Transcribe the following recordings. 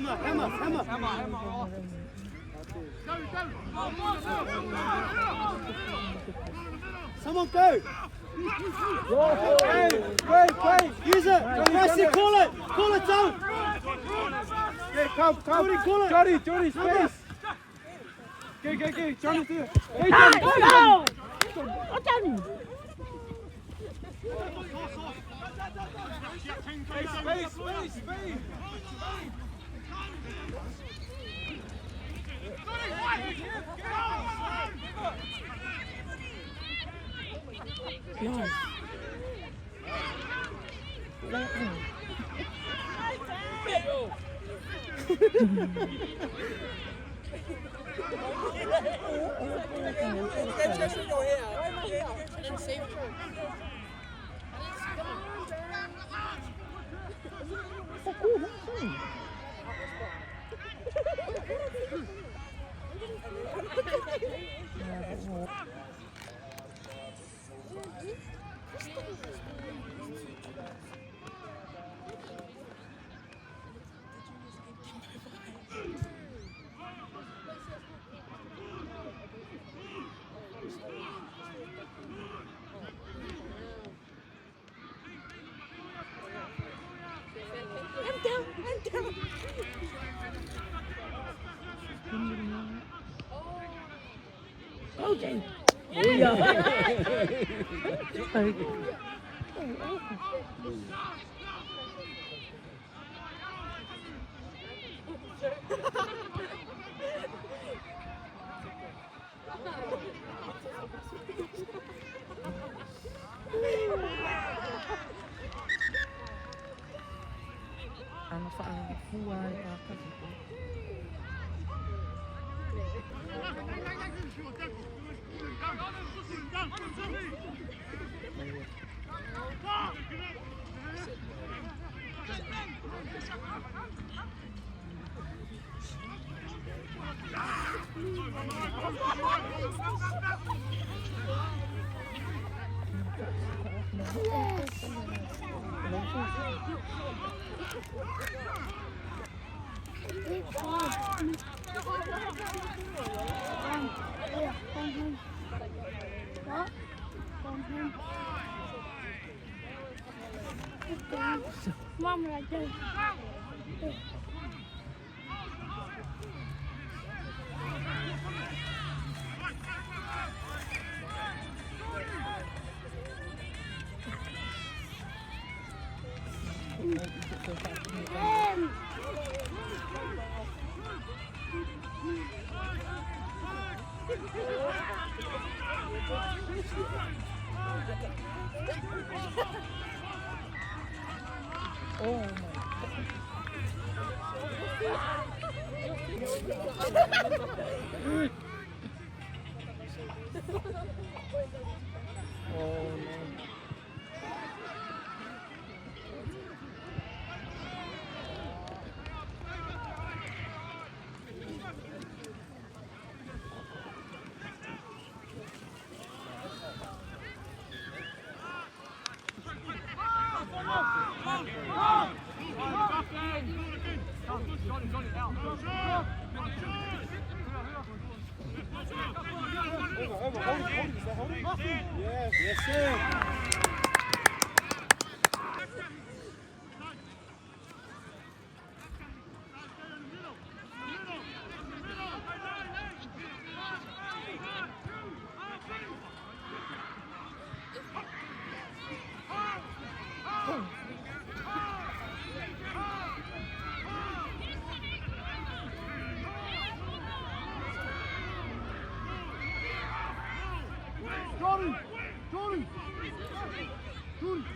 Hammer, hammer, hammer. Hammer, hammer off. Someone go. Hey, wait, wait. Use it. Messi, call it. Call it down. Hey, come, come. Jordy, call it. Johnny, Johnny, space. Go, go, go. Johnny's there. Hey, Johnny. Go! Go, Johnny! Hey, space, space, space. Nice. I'm down, I'm down. Go, Jane. Ana whaafua e pākahi. Mom, right there. Oh my. Oh no. Over, hold it, hold it. Is that holding? Yes, yes, sir.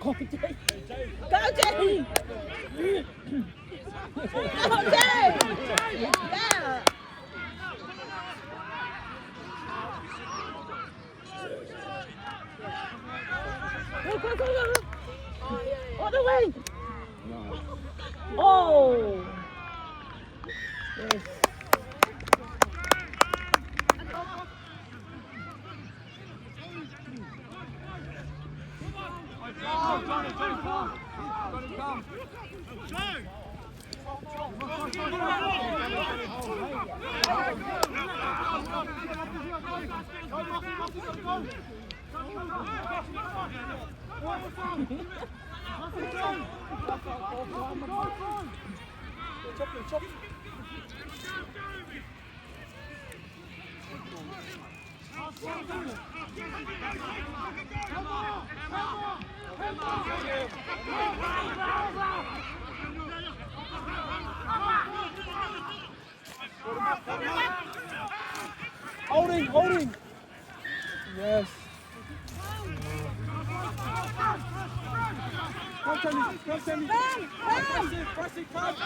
Go, Jay! Go, Jay! Go, Jay! Yeah! Go, go, go, go! All the way! Oh! Yes. Johnny, Johnny, come. Johnny, come. Holding, holding. Yes. Come, Sammy. Come, Sammy. Press it, press it, come.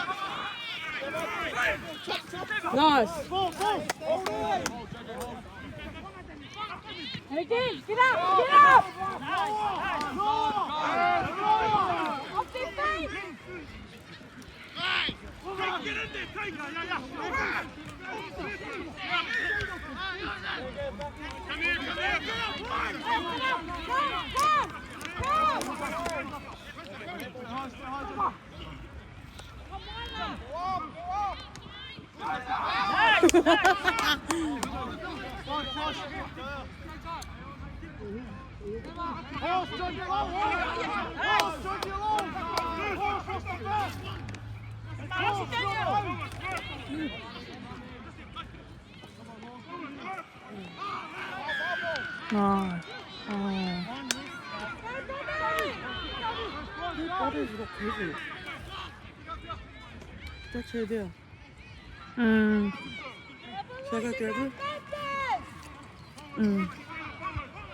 Chop, chop. Nice. Ball, ball. Hold it. And again, get up, get up! Off their face! Come, come, come! Horse, Georgie along. Horse, Georgie along. Horse, off the back. Horse, go. Nice. Oh. 빠르지가 되지. That's there. 제가 되고.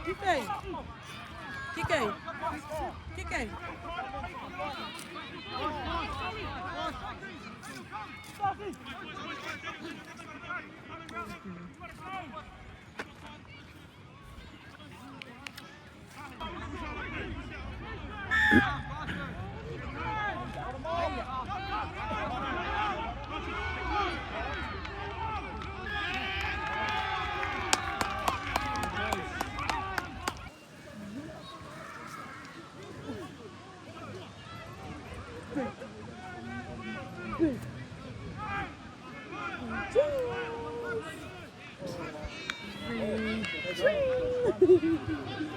Kike! Kike! Kike!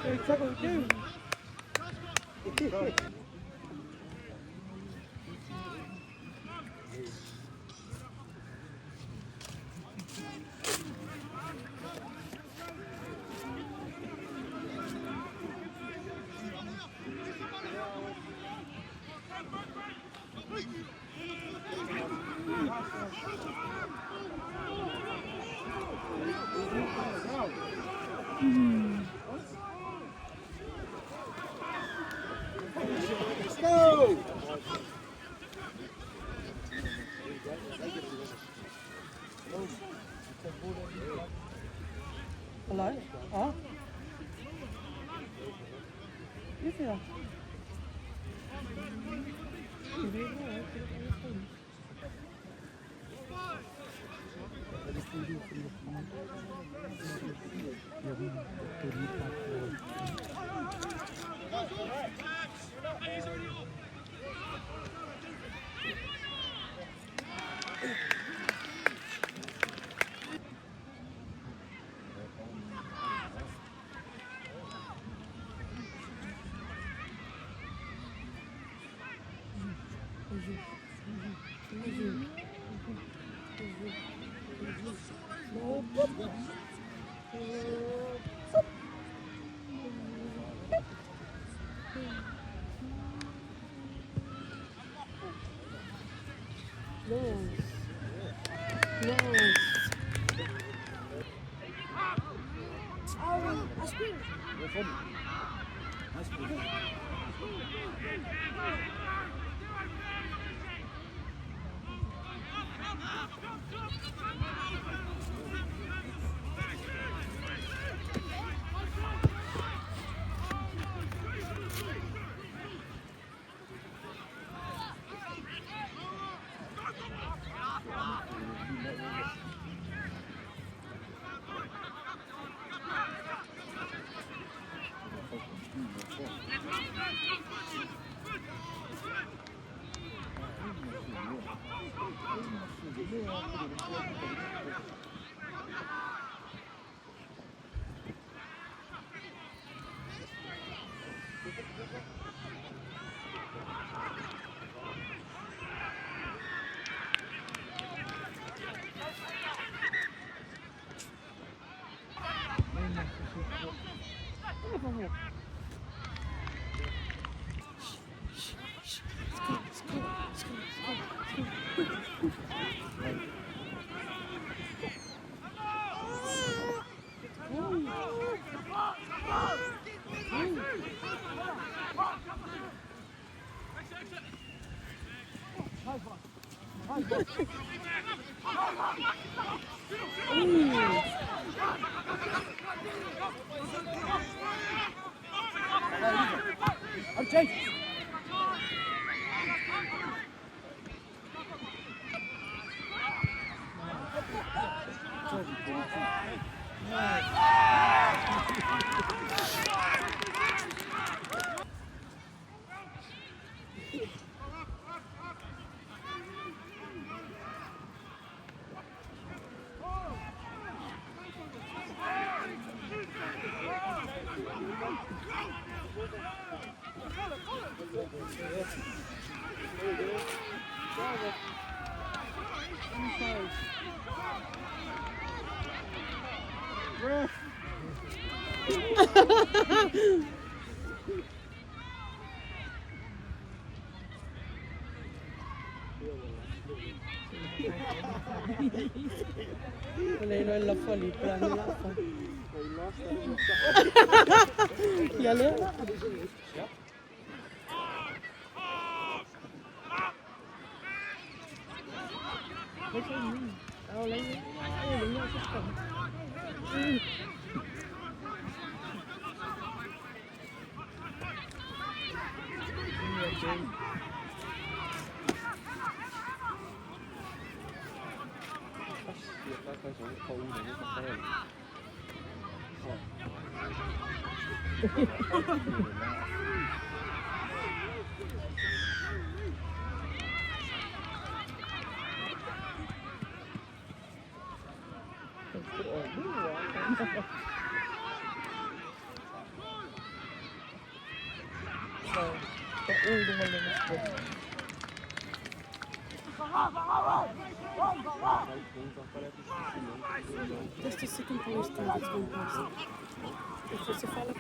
Hey, tackle, go. Let's go. Hello? Oh? Is it? Nice. Nice. I'm Chase. Wala yung lafa, li plan lafa. Yalla. That's the second police car that's gone past. If it's a follow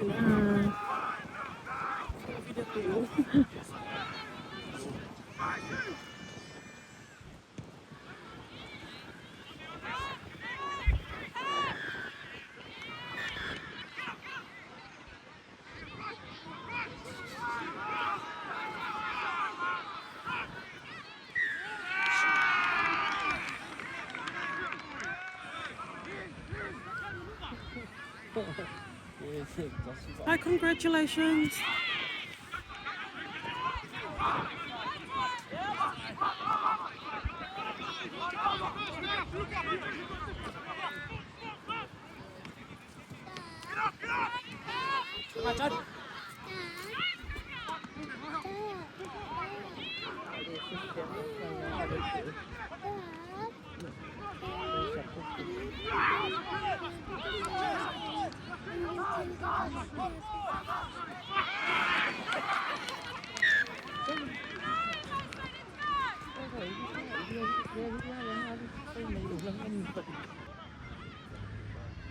Hi, congratulations.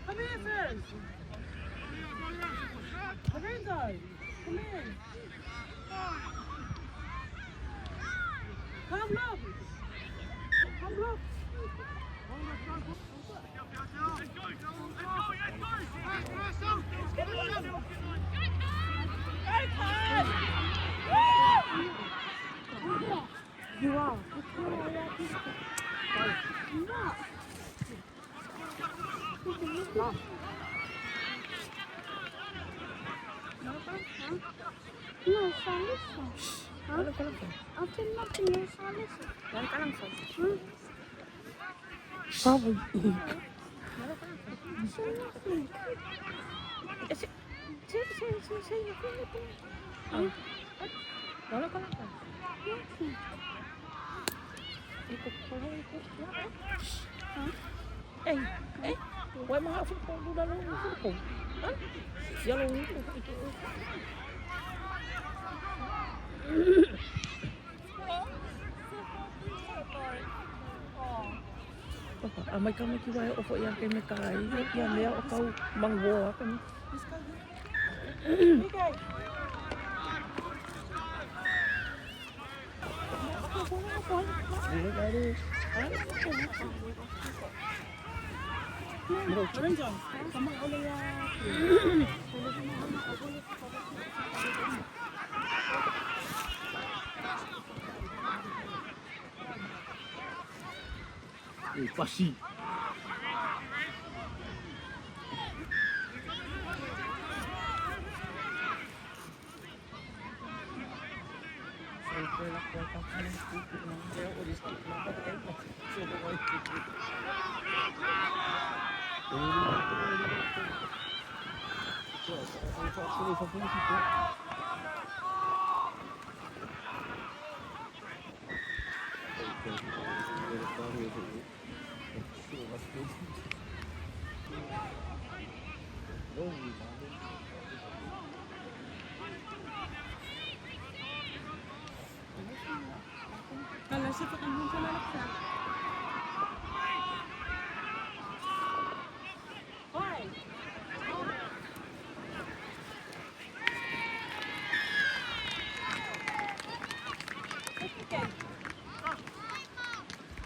Come here first. Lorenzo, come here. Come look. Come look. You are. Probably. A mai ka maki wai o fo ia ke me kai ia mea o kau mangwo a kan. Pasi.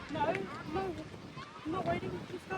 No, no, I'm not waiting. Just go.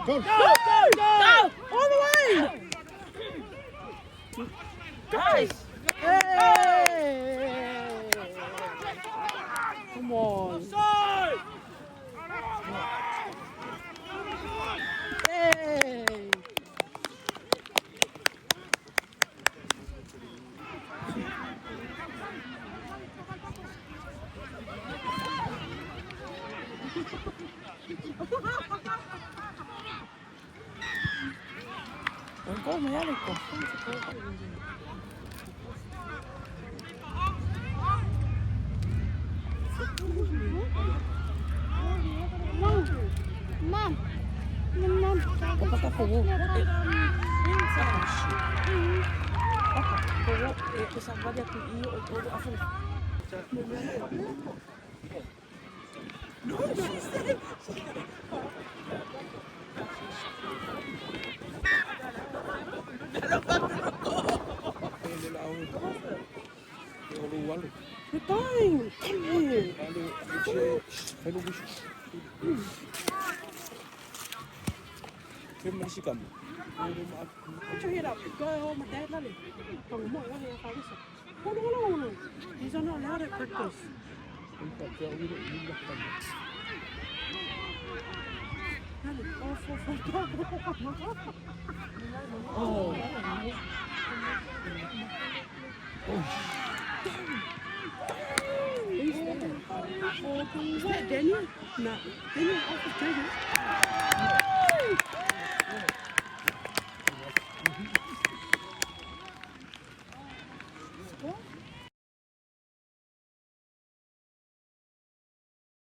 Go! Go! All the way! Guys! Hey! Come on. Hey! Mom. Mom. We're dying! Come here! Put your head up. Go home, my dad, love you. These are not allowed at practice. Is that Daniel? No. Daniel off of Jaden.